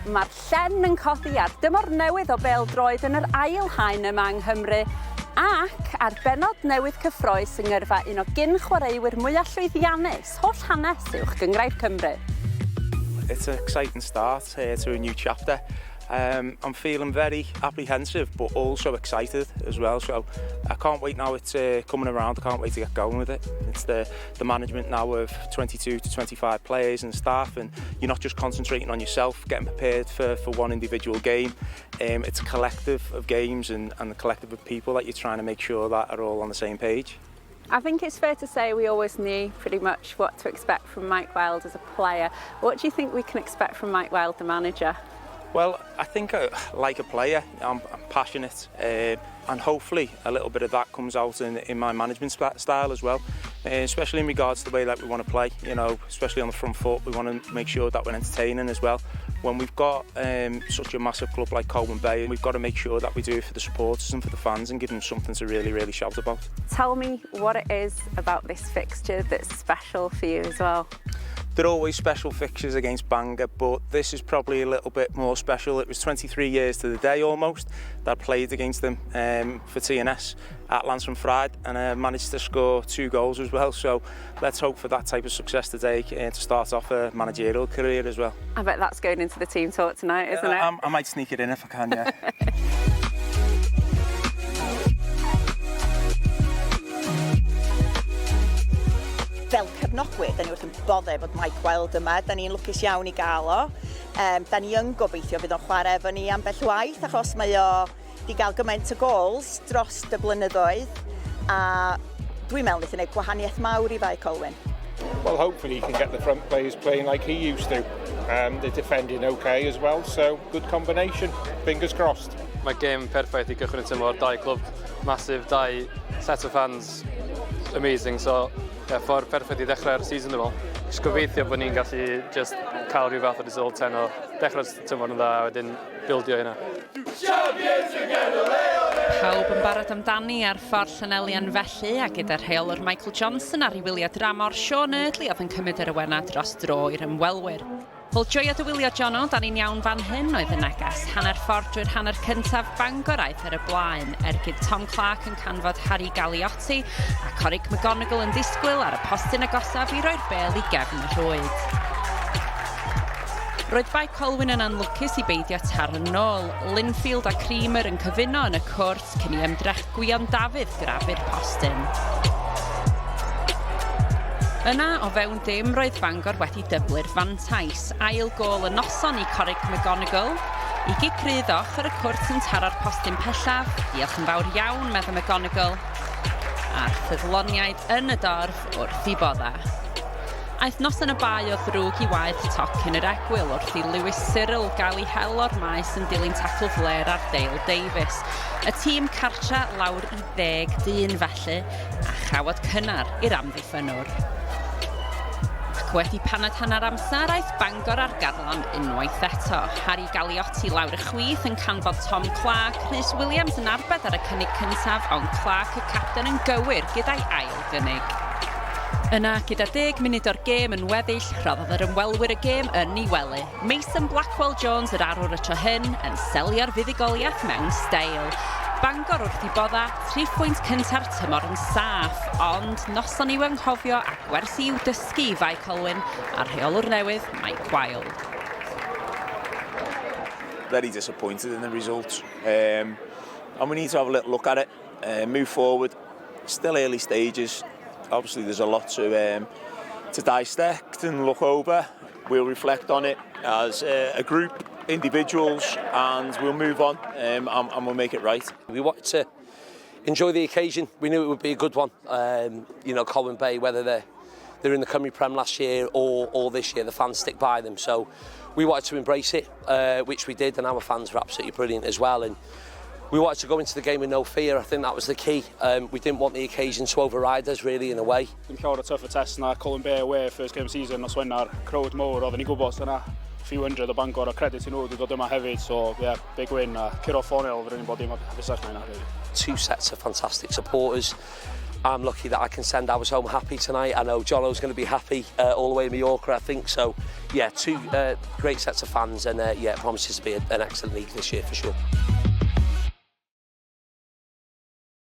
Mae'r llen yn codi ar dymor newydd o bêl-droed yn yr ail haen yma yng Nghymru ac ar bennod newydd cyffrous yng ngyrfa un o gyn-chwaraewyr mwyaf llwyddiannus holl hanes Uwch Gynghrair Cymru. It's an exciting start here to a new chapter. I'm feeling very apprehensive but also excited as well, so I can't wait now it's coming around, I can't wait to get going with it. It's the, the management now of 22 to 25 players and staff, and you're not just concentrating on yourself, getting prepared for, for one individual game. It's a collective of games and, and a collective of people that you're trying to make sure that are all on the same page. I think it's fair to say we always knew pretty much what to expect from Mike Wild as a player. What do you think we can expect from Mike Wild, the manager? Well, I think like a player, I'm passionate, and hopefully a little bit of that comes out in my management style as well, especially in regards to the way that we want to play, especially on the front foot. We want to make sure that we're entertaining as well. When we've got such a massive club like Colwyn Bay, we've got to make sure that we do it for the supporters and for the fans and give them something to really, really shout about. Tell me what it is about this fixture that's special for you as well. They're always special fixtures against Bangor, but this is probably a little bit more special. It was 23 years to the day almost that I played against them for TNS at Llansantffraid, and I managed to score 2 goals as well. So let's hope for that type of success today to start off a managerial career as well. I bet that's going into the team talk tonight, isn't it? I might sneak it in if I can, yeah. Fel cefnogwyr, da ni wrth yn boddau bod Mike Wild yma. Da ni'n lwcus iawn i gael o. Da ni yn gobeithio fydd o'n chwarae efo ni ambell waith, achos mae o di gael gymaint o goals dros y blynyddoedd, a dwi'n meddwl wnaeth o wneud gwahaniaeth mawr i Fae Colwyn. Well, hopefully he can get the front players playing like he used to. They're defending okay as well, so good combination. Fingers crossed. Mae gêm perffaith i gychwyn y tymor, dau clwb massive, dau set of fans amazing, so yeah, ffordd perffaith i ddechrau'r season dwi'n meddwl. Jyst gobeithio bod ni'n gallu just cael rhyw fath o result heno, dechrau'r tymor yn dda, a wedyn bildio hynna. Pawb yn barod amdani ar ffordd Llanelian felly, a gyda rheolwr Michael Johnson ar ei wyliau dramor, Sean Eardley oedd yn cymryd yr awenau dros dro i'r ymwelwyr. Wel, joio dy wylio, Jono, da ni'n iawn fan hyn oedd y neges. Hanner ffordd drwy'r hanner cyntaf, Bangor aeth ar y blaen. Ergyd Tom Clark yn canfod Harry Galliotti a Corrig McGonigal yn disgwyl ar y postyn agosaf i roi'r bêl i gefn y rhwyd. Roedd Bae Colwyn yn anlwcus i beidio taro nôl. Linfield a Creamer yn cyfuno yn y cwrt cyn i ymdrech Gwion Dafydd grafu'r postyn. Yna, o fewn dim, roedd Bangor wedi dyblu'r fantais. Ail gôl y noson i Corrig McGonigal. I gic rydd o ochr y cwrt yn taro'r postyn pellaf. Diolch yn fawr iawn, medde McGonigal. A'r ffyddloniaid yn y dorf wrth i bodda. Aeth noson y Bae o ddrwg i waeth toc cyn yr egwyl wrth i Lewis Cyril gael ei hel o'r maes yn dilyn tacl flêr ar Dale Davies. Y tîm cartra lawr i 10 dyn felly, a chawod cynnar i'r amddiffynnwr. Ac wedi paned hanner amser, aeth Bangor ar garlam unwaith eto. Harry Galliotti lawr y chwith yn canfod Tom Clark, Rhys Williams yn arbed ar y cynnig cyntaf, ond Clark y capten yn gywir gyda'i ail gynnig. Yna, gyda 10 munud o'r gêm yn weddill, rhoddodd yr ymwelwyr y gêm yn ei wely. Mason Blackwell Jones, yr arwr y tro hyn, yn selio'r fuddugoliaeth mewn steil. Bangor wrth i bodda, 3 phwynt cynta'r tymor yn saff, ond noson i'w anghofio a gwersi i'w dysgu i Fae Colwyn a'r rheolwr newydd, Mike Wild. Very disappointed in the result. And we need to have a little look at it, move forward. Still early stages. Obviously there's a lot to dissect and look over. We'll reflect on it as a group, individuals, and we'll move on and we'll make it right. We wanted to enjoy the occasion. We knew it would be a good one. Colwyn Bay, whether they're in the Cymru Prem last year or this year, the fans stick by them. So we wanted to embrace it, which we did, and our fans were absolutely brilliant as well. And we wanted to go into the game with no fear. I think that was the key. We didn't want the occasion to override us, really, in a way. Dim llawer o tougher test na Colwyn Bay away first game of season nos Wener, crowd mowr, oedden ni'n gwybod yna few hundred o Bangor a credit i nhw wedi dod yma hefyd, so yeah, big win a curo 4-0 fydden ni'n bod dim hapusach na hynna, really. Two sets of fantastic supporters, I'm lucky that I can send ours home happy tonight. I know Jono's going to be happy all the way in Mallorca, I think. So, yeah, two great sets of fans, and yeah, it promises to be an excellent league this year for sure.